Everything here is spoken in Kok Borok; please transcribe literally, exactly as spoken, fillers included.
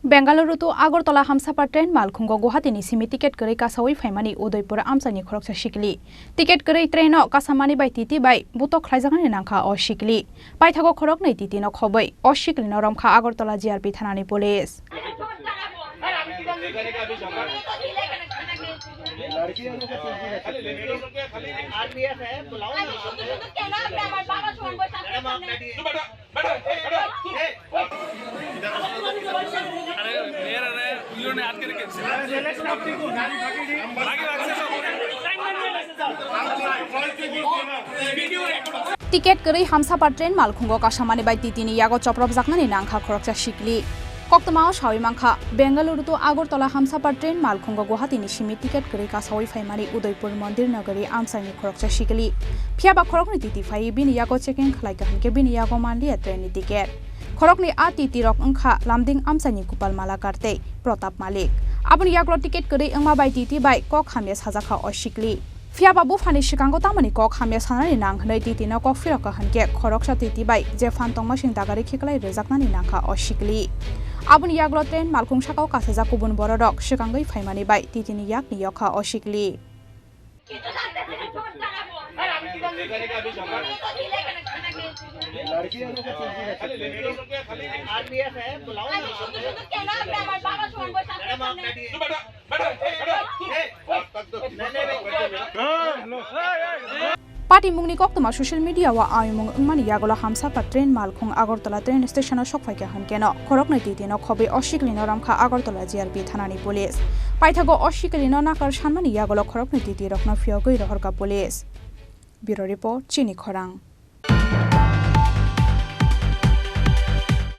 Bengaluru to Agartala Hamsapar train malkhungo Guwahati ni simi ticket kwrwi kasawi phaimani Udaipur amchaini khoroksa sikli. Ticket kwrwi train o kasamani bai titi bai butok khlaijaknani nangkha o sikli. Paithago khoroknwi titi no khobwi o sikli no romkha Agartala G R P thanani police. Ticket kwrwi Hamsapar train malkhungo kasamani bai titi ni yago chopropjaknani nangkha khoroksa sikli. Koktwmao sawi mankha, Bengaluru to Agartala Hamsapar train malkhungo Guwahati ni simi ticket kwrwi kasawi phaimani Udaipur Mondir Nagari amchaini khoroksa sikli. Phiyaba khoroknwi titi phaiwi bini yago checking khlaikha hinkhe bini yago manliya train ni ticket. Khoroknwi a titi rok wngkha Lumding amchaini Gopal Malakar tei Pratap Malik. Aboni yagulo ticket kwrwi wngma bai titi bai kok hamya sajakha o sikli. Phiyaba buphani swkango tamoni kok hamya sanani nang hwnwi titi no kok phirokha hinkhe khoroksa titi bai je phan tongmasing dagari khiklai rwjaknani nangkha o sikli. Aboni yagulo train malkhung sakao kasajak kubun bororok swkangwi phaimani bai titi ni yakni yokha o sikli. Patimungni koktwma social media o ayumung wngmani yagulo Hamsapar train malkhung Agartala train station o sokphaikha hinkhe no khoroknwi titi no khobwi o sikli no romkha Agartala G R P thanani police. Paithago o sikli no nakar sanmani yagulo khoroknwi titi rokno phiyogwi rohorkha police. Bureau Report, Chini Khorang.